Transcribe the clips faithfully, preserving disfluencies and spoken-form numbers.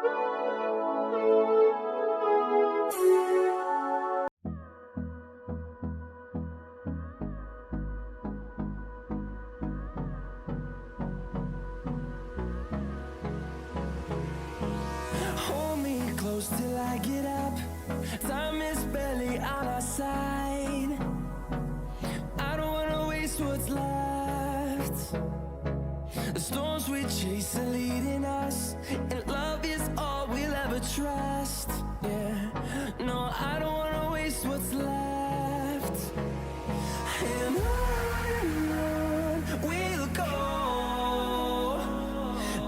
Hold me close till I get up. Time is barely on our side. I don't wanna waste what's left. The storms we chase are leading us, and love is all we'll ever trust. Yeah, no, I don't wanna waste what's left. And on and on we'll go,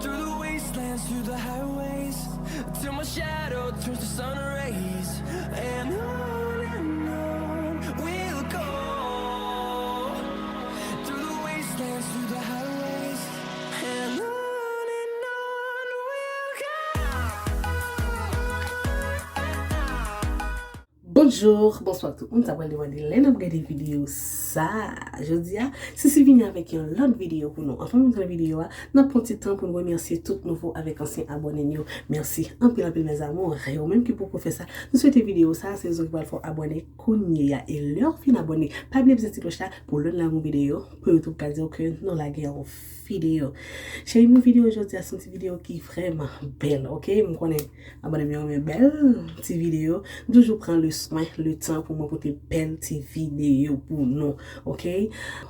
through the wastelands, through the highways, till my shadow turns to sun rays. And on and on we'll go, through the wastelands, through the highways, and on and on we'll go. Bonjou, bonswa tout moun sa pral demande lè n ap gade videyo sa. Jodi a, Sisi vini avèk yon lòt videyo pou nou. Anvan menm nan videyo a, n ap pran ti tan pou n remèsye tout nouvo avèk ansyen abòne n yo. Mèsi anpil anpil mes amours. E ou menm ki poko fè sa, nou swete videyo sa, se rezon ki pral fè w abòne kounye a. E lè w fin abòne, pa bliye bzwen ti klòch la pou lè n lage yon videyo, pou YouTube ka di w ke nou lage yon videyo. Cheri m, videyo jodi a se yon ti videyo ki vrèman bèl, oke? M konnen abòne m yo renmen bèl ti videyo. M toujou pran le swen, le tan pou mwen pote bèl ti videyo pou nou, oke?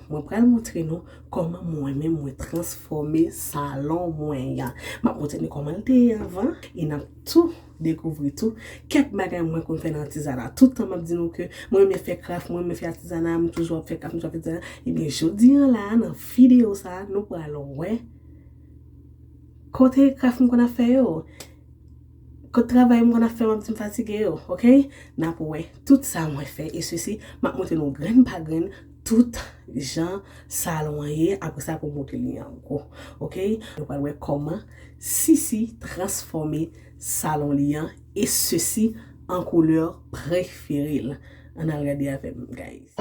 Mwen pral montre nou kòman mwen menm mwen transfòme salon mwen an. M ap montre nou kòman l te ye anvan, e n ap tou dekouvri tou kèk bagay mwen konn fè nan atizana. Tout tan m ap di nou ke mwen renmen fè kraf, mwen renmen fè atizana, m toujou ap fè kraf, m toujou ap fè atizana. Ebyen, jodi a la, nan videyo sa, nou pral wè kote kraf m konn ap fè yo, kote travay m konn ap fè, m ap di m fatige yo, oke? N ap wè tout sa mwen fè, e sesi, m ap montre nou grenn pa grenn tout jan salon an ye, apre sa pou montre li an gwo, oke? Nou pral wè kòman Sisi transfòme salon li an, e sesi an koulè prefere l. Ann al gade avè m, guys.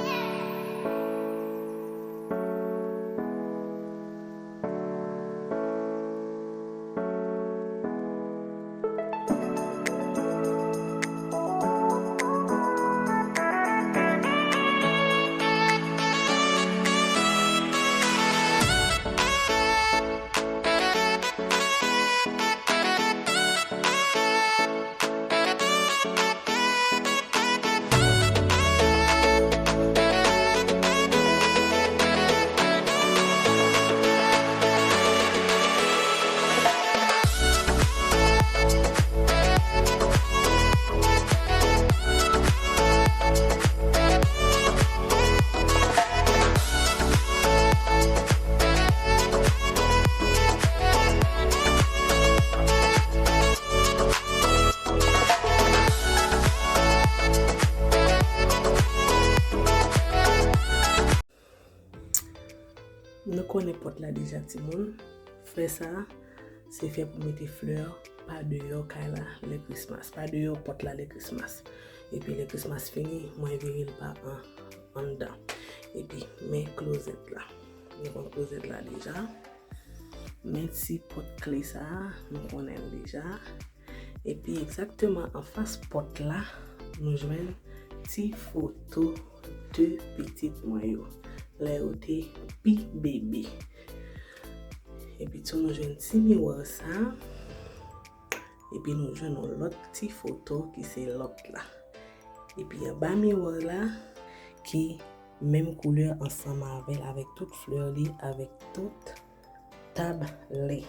Nou konnen pòt la deja, timoun. Flè sa, se fè pou mete flè pa deyò kay la lè Christmas, pa deyò pòt la lè Christmas. Epi lè Christmas fini, mwen vire l pa an, anndan. Epi, men klozèt la. Nou konn klozèt la deja. Men ti pòt kle sa a, nou konnen l deja. Epi egzakteman anfas pòt la, nou jwenn ti foto de pitit mwen yo, lè yo te pi bebe. Epi tou nou jwenn ti miwa sa. Epi nou jwenn yon lòt ti foto ki se lòt la. Epi anba miwa la, ki menm koulè ansanm avè l, avèk tout flè li, avèk tout tab li.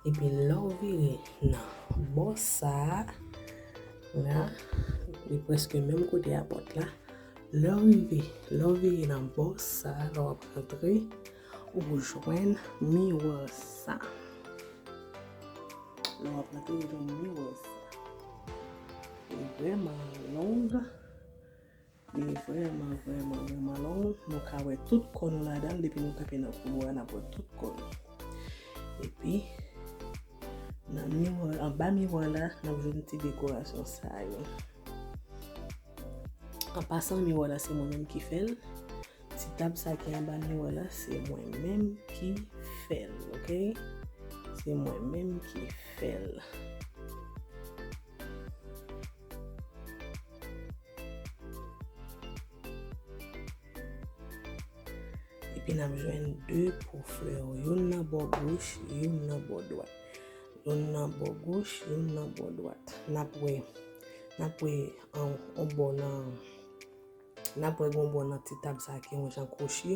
Epi lè w vire nan bò sa a, la, li prèske menm kote a pòt la. Lè w rive, lè w vire nan bò sa a, lè w ap rantre, ou jwenn miwa sa. Lè w ap rantre, ou jwenn miwa sa. Li vrèman long. Li vrèman, vrèman, vrèman long. Nou ka wè tout kò nou ladan l depi nou kanpe nan koulwa, n ap wè tout kò nou. Epi, nan miwa, anba miwa la, n ap jwenn ti dekorasyon sa yo. An pasan, miwa la se mwen menm ki fè l. Ti tab sa ki anba miwa la, se mwen menm ki fè l, oke? Se Se mwen menm ki fè l. Epi n ap jwenn de po flè, youn nan bò goch, youn nan bò dwat. Youn nan bò goch, youn nan bò dwat. N ap wè, n ap wè an, on bò nan, n ap wè gon bò nan ti tab sa ki yon jan kwochi.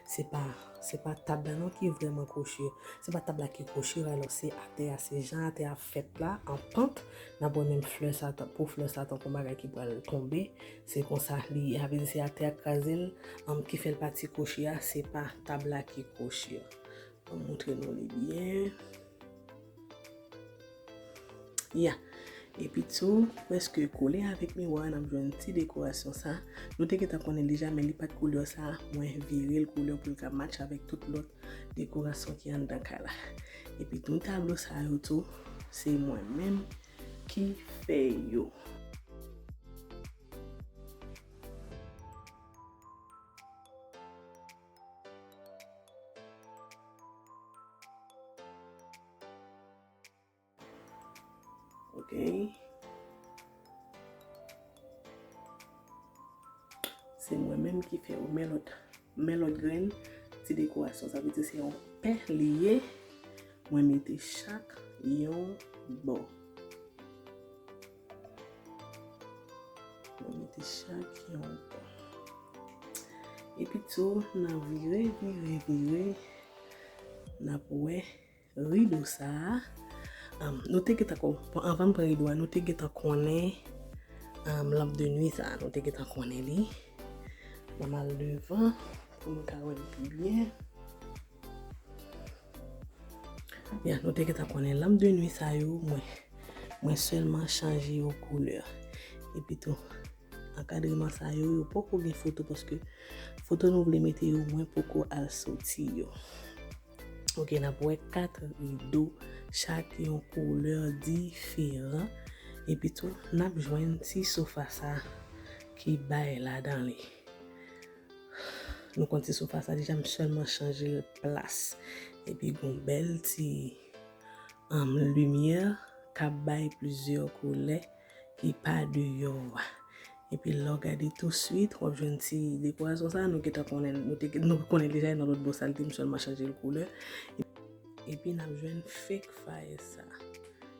Se pa, se pa tab la non ki vrèman kwochi. Se pa tab la ki kwochi, alò se atè a, se jan atè a fèt la, an pant. N ap wè menm flè sa, tan- po flè sa tankou bagay ki pral tonbe. Se konsa li ye. Sa vle di se atè a k kraze l, um, ki fè l pati kwochi a, se pa tab la ki kwochi. Mwen montre nou li byen. Ya. Epi tou, prèske kole avèk miwa a, n ap jwenn ti dekorasyon sa. Nou te gentan konnen l deja, men li pa t koulè sa. Mwen vire l koulè pou l ka match avèk tout lòt dekorasyon ki anndan kay la. Epi tout tablo sa yo tou, se mwen menm ki fè yo. Ok. Se mwen menm ki fè yo. Men lòt, men lòt grenn ti dekorasyon. Sa vle di se yon pè li ye. Mwen mete chak yon bò. Mwen mete chak yon bò. Epi tou, n a vire, vire, vire. N ap wè rido sa a. Am, nou te gentan kon-, anvan n pran rido a, nou te gentan konnen, am, lamp de nwi sa a, nou te gentan konnen li. Mwen al devan pou nou ka wè l pi byen. Ya, nou te gentan konnen lamp de nwi sa yo, mwen, mwen sèlman chanje yo koulè. Epi tou, ankadreman sa yo, yo poko gen foto paske foto nou vle mete yo, mwen poko al soti yo. Ok, n ap wè kat rido, chak yon koulè diferan. Epi tou, n ap jwenn ti sofa sa ki bay ladan li. Nou konn ti sofa sa deja, m sèlman chanje l plas. Epi gon bèl ti, um, limyè k ap bay plizyè koulè ki pa deyò a. Epi lè w gade touswit, w ap jwenn ti dekorasyon sa, nou gentan konnen, nou te, nou konnen deja nan lòt bò sa l te, m sèlman chanje l koulè. Epi n ap jwenn fake fire sa.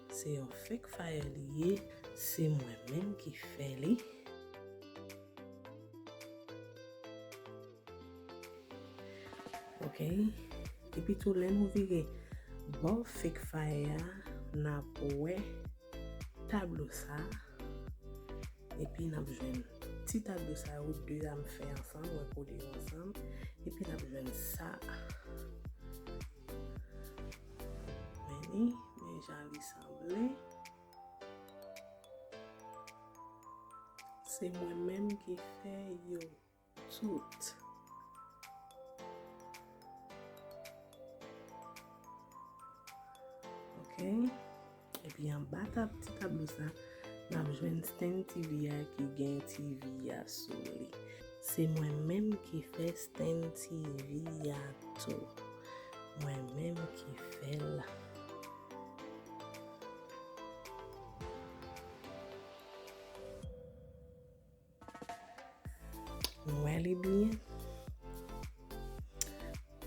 Se yon fake fire li ye, se mwen menm ki fè li. Ok. Epi tou, lè nou vire bò fake fire a, n ap wè tablo sa. Epi n ap jwenn ti tablo sa yo, de a m fè ansanm, mwen kole yo ansanm. Epi n ap jwenn sa. Men li, men jan li sanble. Se mwen menm ki fè yo tout. Ok. Epi anba tab, ti tablo sa, n ap jwenn stand T V a ki gen T V a sou li. Se mwen menm ki fè stand T V a tou. Mwen menm ki fè l. Nou wè li byen.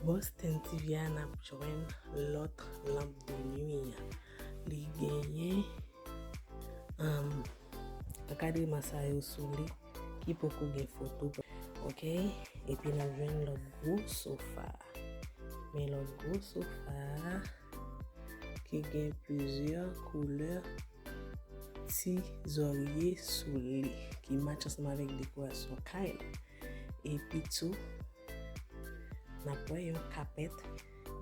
Bò stand T V a, n ap jwenn lòt lamp de nwi a. Li genyen, um, ankadreman sa yo sou li ki poko gen foto. Ok? Epi n ap jwenn lòt gwo sofa. Men lòt gwo sofa a ki gen plizyè koulè ti zòrye sou li ki match ansanm avèk dekorasyon kay la. Epi tou, n ap wè yon kapèt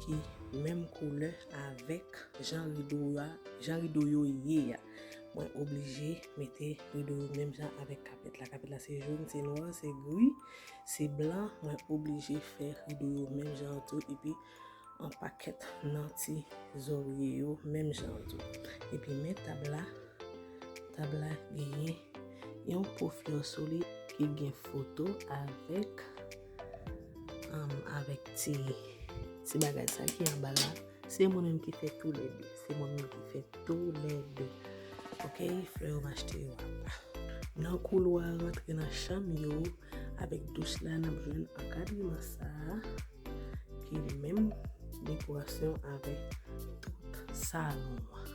ki menm koulè avèk jan rido a, jan rido yo ye a. Mwen oblije mete rido yo menm jan avèk kapèt la. Kapèt la se jòn, se nwa, se gri, se blan. Mwen oblije fè rido yo menm jan an tou. Epi yon pakèt nan ti zòrye yo, menm jan an tou. Epi men tab la, tab la genyen yon po flè sou li ki gen foto avèk, um, avèk ti, ti bagay sa ki anba la. Se mwen menm ki fè toulède. Se mwen menm ki fè toulède. Ok, flè yo m achte yo ap la. Nan koulwa rantre nan chanm yo, avèk douch la, n ap jwenn ankadreman sa a, ki li menm dekorasyon avèk tout salon an.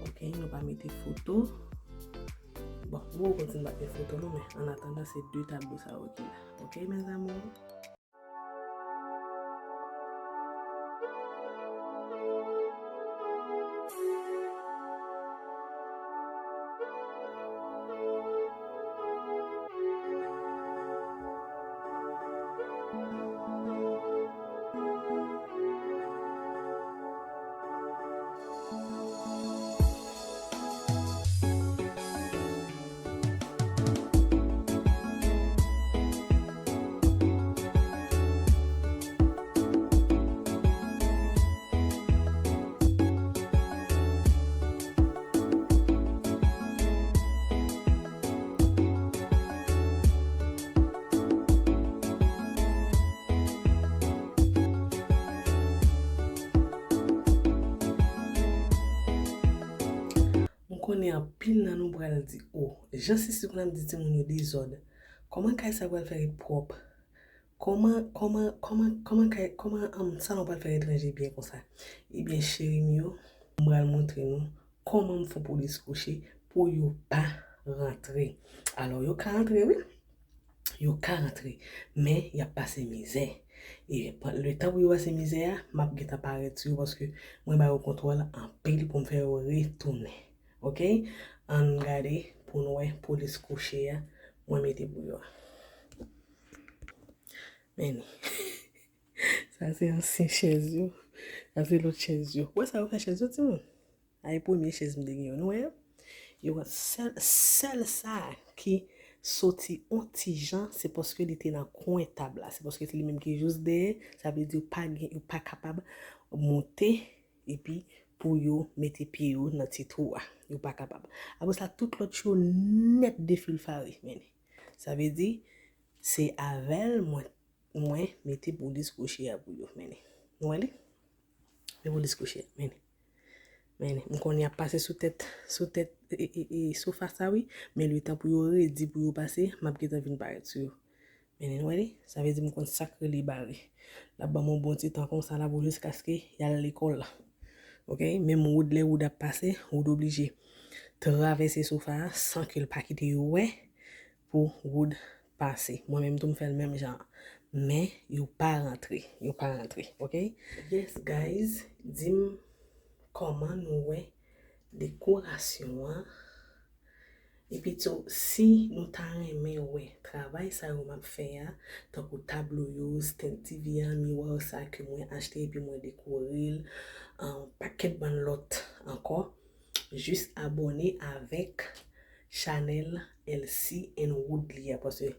Ok, nou pa mete foto. Bon, nou poko konn si n pa mete foto non, men an atandan, se de tablo sa yo ki la. Ok, mes amours? M konnen anpil nan nou pral di, "O, jan Sisi konn ap di timoun yo dezòd. Kòman kay sa pral fè ret pwòp? Kòman, kòman, kòman, kòman kay, kòman, um, salon pral fè ret ranje byen konsa?" Ebyen, cheri m yo, m pral montre nou kòman m fè polis kouche pou yo pa rantre. Alò, yo ka rantre, wi. Yo ka rantre, men y ap pase mizè. E letan pou yo pase mizè a, m ap gentan parèt sou yo paske mwen ba yo kontwòl anpil pou m fè yo retounen. Ok? Ann gade pou n wè polis kouche a mwen mete pou yo a. Men li. Sa se ansyen chèz yo. Sa se lòt chèz yo. Wè sa yo fè chèz yo, timoun? A, e premye chèz m te gen yo. Nou wè yo? Yo wè sèl, sèl sa ki soti on ti jan, se paske li te nan kwen tab la. Se paske se li menm ki jis dèyè. Sa vle di yo pa gen, yo pa kapab monte epi pou yo mete pye yo nan ti twou a. Yo pa kapab. Apre sa, tout lòt yo nèt defilfare. Men li. Sa vle di, se avè l mwen, mwen mete polis kouche a pou yo. Men li. Nou wè li? Men polis kouche a. Men li. Men li. M konnen y ap pase sou tèt, sou tèt, e, e, e, sofa sa, wi. Men letan pou yo redi pou yo pase, m ap gentan vin parèt sou yo. Men li, nou wè li? Sa vle di m konn sa k rele bare. L ap ban m yon bon ti tan konsa la pou jiskaske y al lekòl la. Ok? Menm Wood, lè Wood ap pase, Wood oblije travèse sofa a san ke l pa kite yo wè pou Wood pase. Mwen menm tou, m fè l menm jan. Men, yo pa rantre. Yo pa rantre. Ok? Yes, guys. Di m kòman nou wè dekorasyon an. Epi tou, si nou ta renmen wè travay sa yo m ap fè a, tankou tablo yo, stand T V a, miwa sa ke mwen achte epi mwen dekore l, an pakèt bann lòt ankò, jis abòne avèk chanèl Elsie and Woodly a, paske,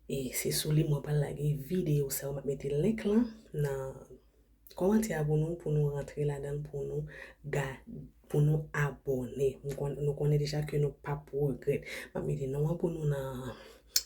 e, se sou li mwen pral lage videyo sa yo. M ap mete link lan nan kòmantè a pou nou, pou nou rantre ladan l, pou nou ga-, pou nou abòne. Nou konn-, nou konnen deja ke nou p ap regrèt. M ap mete non an pou nou nan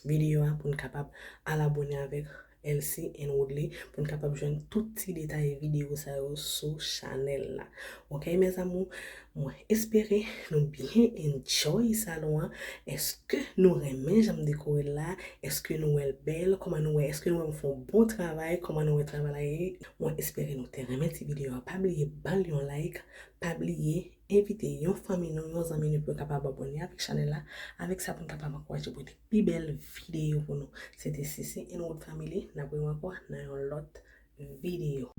videyo a, pou n kapab al abòne avèk Elsie and Woodly, pou n kapab jwenn tout ti detay videyo sa yo sou chanèl la. Ok, mes amours, mwen espere nou byen enjoy salon an. Èske nou renmen jan m dekore l la? Èske nou wè l bèl? Kòman nou wè? Èske nou wè m fè yon bon travay? Kòman nou wè travay la ye? Mwen espere nou te renmen ti videyo a. Pa bliye ban l yon like. Pa bliye envite yon fanmi nou, yon zanmi nou pou yo kapab abòne avèk chanèl la. Avèk sa pou n kapab ankouraje pou de pi bèl videyo pou nou. Se te Sisi and Wood Family. N ap wè w ankò nan yon lòt videyo.